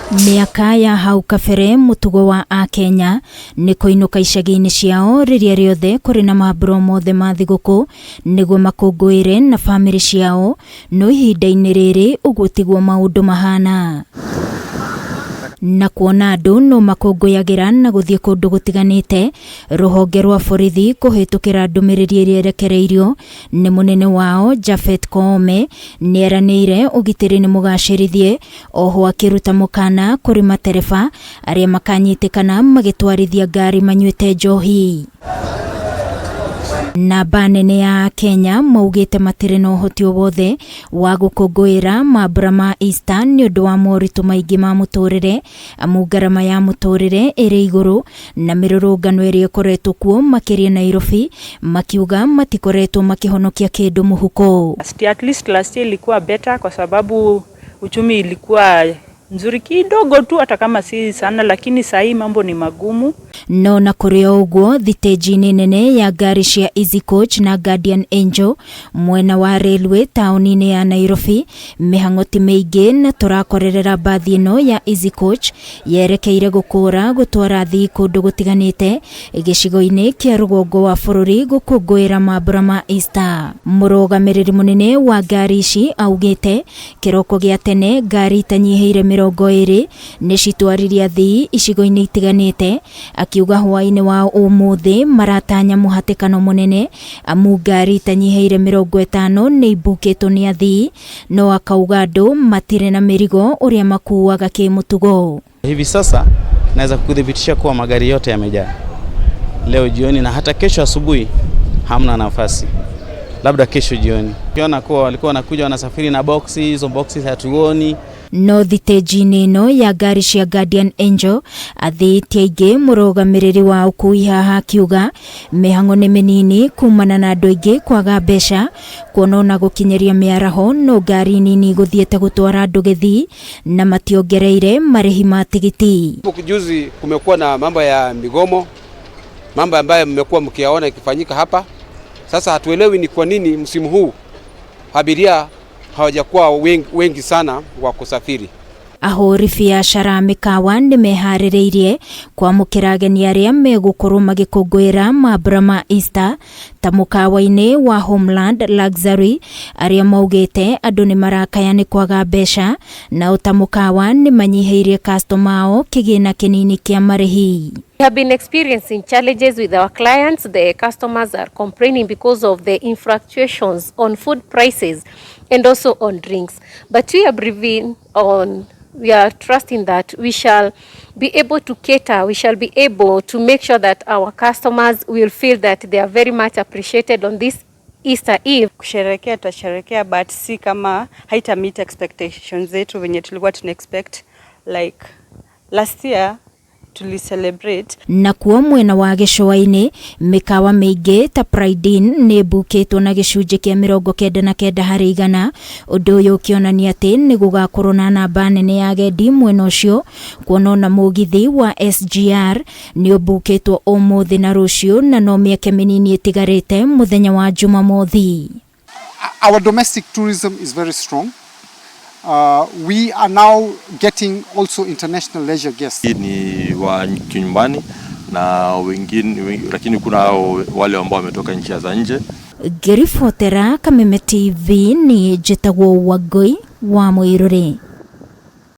Mĩaka ya hau kabere mũtugo wa Akenya nĩ kũinũka icagi-inĩ ciao rĩrĩa rĩothe kũrĩ na mambura mothe ma thigũkũ nĩguo makũngũĩre na bamĩrĩ ciao, no ihinda-inĩ rĩrĩ ũguo tiguo maũndũ mahana. Na kuona andũ no makũngũyagĩra na gũthiĩ kũndũ gũtiganĩte, rũhonge rwa borithi kũhĩtũkĩra ndũmĩrĩri ĩrĩa ĩrekereirio nĩ mũnene wao Japhet Koome nĩeranĩire ũgitĩri nĩ mũgacĩrithie, oho akĩruta mũkana kũrĩ matereba arĩa makanyitĩkana magĩtwarithia ngari manyuĩte njohi. Namba nene ya Akenya maugĩte matirĩ na ũhoti o wothe wa gũkũngũĩra mambura ma Easter nĩ ũndũ wa moritũ maingĩ ma mũtũrĩre, amu ngarama ya mũtũrĩre ĩrĩ igũrũ na mĩrũrũngano ĩrĩa ĩkoretwo kuo makĩria Nairobi, makiuga matikoretwo makĩhonokia kĩndũ mũhuko. At least last year ilikuwa better kwa sababu uchumi ilikuwa nzuri kidogo tu, hata kama si sana, lakini saa hii mambo ni magumu. No na kũrĩ o ũguo, thitĩnji-inĩ nene ya ngari cia Easy Coach na Guardian Angel mwena wa Railway taũni-inĩ ya Nairobi, mĩhang'o ti mĩingĩ na tũrakorerera mbathi ĩno ya Easy Coach yerekeire gũkũra gũtwara athii kũndũ gũtiganĩte gĩcigo-inĩ kĩa rũgongo wa bũrũri gũkũngũĩra mambura ma Easter. Mũrũgamĩrĩri mũnene wa ngari ici augĩte kĩroko gĩa tene ngari itanyihĩire 20 nĩ citwaririe athii icigo-inĩ itiganĩte, akiuga hwaĩ-inĩ wa ũmũthĩ maratanya mũhatĩkano mũnene amu ngari itanyihĩire 50 nĩ ibukĩtwo nĩ athii, no akauga andũ matirĩ na mĩrigo ũrĩa makuaga kĩmũtugo. Hivi sasa naweza kukuthibitisha kuwa magari yote yamejaa leo jioni na hata kesho asubuhi hamna nafasi, labda kesho jioni. Ukiona kuwa walikuwa wanakuja wanasafiri na boxi, hizo boxi hatuoni. No thitĩnji-inĩ ĩno ya ngari cia Guardian Angel athii ti aingĩ, mũrũgamĩrĩri wa ũkui haha akiuga mĩhang'o nĩ mĩnini kumana na andũ aingĩ kwaga mbeca, kuona ona gũkinyĩria mĩaraho no ngari nini gũthiĩte gũtwara andũ gĩthii na mationgereire marĩhi ma tigiti. Juzi kumekuwa na mambo ya migomo, mambo ambayo mmekuwa mkiyaona ikifanyika hapa. Sasa hatuelewi ni kwa nini msimu huu abiria hawajakuwa wengi, wengi sana wa kusafiri. Ahũri biacara a mĩkawa nĩ meharĩrĩirie kwamũkĩra ageni arĩa megũkorwo magĩkũngũĩra mambura ma Easter ta mũkawa-inĩ wa Homeland Luxury arĩa maugĩte andũ nĩ marakaya nĩ kwaga mbeca, nao ta mũkawa nĩ manyihĩirie customer ao kĩgĩna kĩnini kĩa marĩhi. We have been experiencing challenges with our clients. The customers are complaining because of the fluctuations on food prices and also on drinks. But we are believing on, we are trusting that we shall be able to cater, we shall be able to make sure that our customers will feel that they are very much appreciated on this Easter Eve. Kusherekea tutasherekea, but si kama haita meet expectations zetu venye tulikuwa tuna expect like last year tuli celebrate. Nakuo mwena wa gĩcũa-inĩ mĩkawa mĩingĩ ta Pride Inn nĩ ĩbukĩtwo na gĩcunjĩ kĩa 99 harĩ igana, ũndũ ũyũ ũkĩonania atĩ nĩ gũgakorwo na namba nene ya agendi mwena ũcio, kuona ona mũgithi wa SGR nĩ ũbukĩtwo ũmũthĩ na rũciũ na no mĩeke mĩnini ĩtigarĩte mũthenya wa Jumamothi. Our domestic tourism is very strong. We are now getting also international leisure guests. Hii ni wa kinyumbani na wengine, lakini kuna wale ambao wametoka nchi za nje. Ngĩribotera Kameme TV nĩ njĩtagwo Wangũi wa Mũirũrĩ.